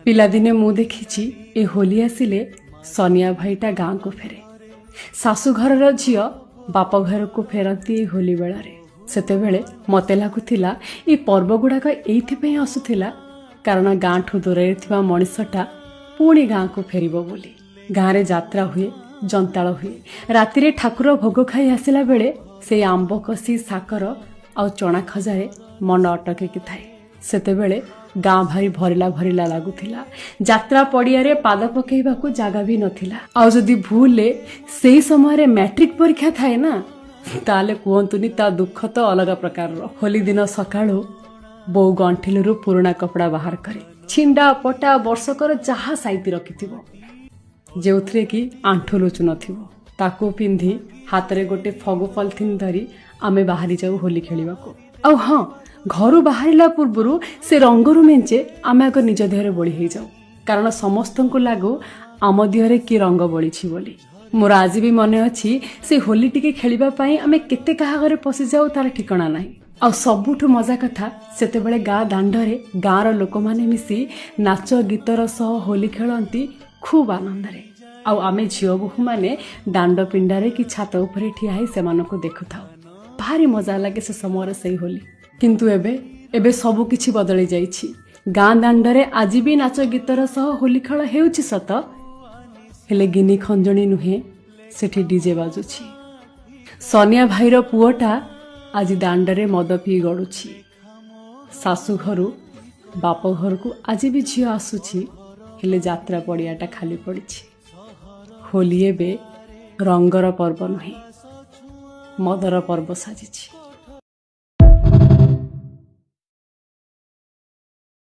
ପିଲାଦିନେ ମୁଁ ଦେଖିଛି, ଏ ହୋଲି ଆସିଲେ ସନିଆ ଭାଇଟା ଗାଁକୁ ଫେରେ। ଶାଶୁଘରର ଝିଅ ବାପ ଘରକୁ ଫେରନ୍ତି ଏଇ ହୋଲି ବେଳରେ। ସେତେବେଳେ ମତେ ଲାଗୁଥିଲା, ଏ ପର୍ବ ଗୁଡ଼ାକ ଏଇଥିପାଇଁ ଆସୁଥିଲା, କାରଣ ଗାଁଠୁ ଦୂରରେ ଥିବା ମଣିଷଟା ପୁଣି ଗାଁକୁ ଫେରିବ ବୋଲି। ଗାଁରେ ଯାତ୍ରା ହୁଏ, ଯନ୍ତାଳ ହୁଏ। ରାତିରେ ଠାକୁର ଭୋଗ ଖାଇ ଆସିଲା ବେଳେ ସେଇ ଆମ୍ବ କଷି, ସାକର ଆଉ ଚଣା ଖଜାରେ ମନ ଅଟକିକି ଥାଏ। ସେତେବେଳେ ଗାଁ ଭାରି ଭରିଲା ଭରିଲା ଲାଗୁଥିଲା। ଯାତ୍ରା ପଡ଼ିଆରେ ପାଦ ପକେଇବାକୁ ଜାଗା ବି ନଥିଲା। ଆଉ ଯଦି ଭୁଲରେ ସେଇ ସମୟରେ ମ୍ୟାଟ୍ରିକ ପରୀକ୍ଷା ଥାଏ ନା, ତାହେଲେ କୁହନ୍ତୁନି, ତା ଦୁଃଖ ତ ଅଲଗା ପ୍ରକାରର। ହୋଲି ଦିନ ସକାଳୁ ବୋଉ ଗଣ୍ଠିଲିରୁ ପୁରୁଣା କପଡ଼ା ବାହାର କରେ, ଛିଣ୍ଡା ପଟା ବର୍ଷକର ଯାହା ସାଇତି ରଖିଥିବ, ଯେଉଁଥିରେ କି ଆଣ୍ଠୁ ଲୁଚୁ ନଥିବ, ତାକୁ ପିନ୍ଧି ହାତରେ ଗୋଟେ ଫଗୁ ପଲିଥିନ୍ ଧରି ଆମେ ବାହାରି ଯାଉ ହୋଲି ଖେଳିବାକୁ। ଆଉ ହଁ, ଘରୁ ବାହାରିଲା ପୂର୍ବରୁ ସେ ରଙ୍ଗରୁ ମେଞ୍ଚେ ଆମେ ଆଗ ନିଜ ଦେହରେ ବୋଳି ହେଇଯାଉ, କାରଣ ସମସ୍ତଙ୍କୁ ଲାଗୁ ଆମ ଦେହରେ କି ରଙ୍ଗ ବୋଳିଛି ବୋଲି। ମୋର ଆଜି ବି ମନେ ଅଛି, ସେ ହୋଲି ଟିକେ ଖେଳିବା ପାଇଁ ଆମେ କେତେ କାହା ଘରେ ପଶିଯାଉ ତାର ଠିକଣା ନାହିଁ। ଆଉ ସବୁଠୁ ମଜା କଥା, ସେତେବେଳେ ଗାଁ ଦାଣ୍ଡରେ ଗାଁର ଲୋକମାନେ ମିଶି ନାଚ ଗୀତର ସହ ହୋଲି ଖେଳନ୍ତି ଖୁବ୍ ଆନନ୍ଦରେ। ଆଉ ଆମେ ଝିଅ ବୋହୂମାନେ ଦାଣ୍ଡ ପିଣ୍ଡାରେ କି ଛାତ ଉପରେ ଠିଆ ହେଇ ସେମାନଙ୍କୁ ଦେଖୁଥାଉ। ଭାରି ମଜା ଲାଗେ ସେ ସମୟରେ ସେଇ ହୋଲି। କିନ୍ତୁ ଏବେ ସବୁ କିଛି ବଦଳି ଯାଇଛି। ଗାଁ ଦାଣ୍ଡରେ ଆଜି ବି ନାଚ ଗୀତର ସହ ହୋଲି ଖେଳ ହେଉଛି ସତ, ହେଲେ ଗିନି ଖଞ୍ଜଣି ନୁହେଁ, ସେଠି ଡିଜେ ବାଜୁଛି। ସନିଆ ଭାଇର ପୁଅଟା ଆଜି ଦାଣ୍ଡରେ ମଦ ପିଇ ଗଡୁଛି। ଶାଶୁ ଘରୁ ବାପ ଘରକୁ ଆଜି ବି ଝିଅ ଆସୁଛି, ହେଲେ ଯାତ୍ରା ପଡ଼ିଆଟା ଖାଲି ପଡ଼ିଛି। ହୋଲି ଏବେ ରଙ୍ଗର ପର୍ବ ନୁହେଁ, ମଦର ପର୍ବ ସାଜିଛି।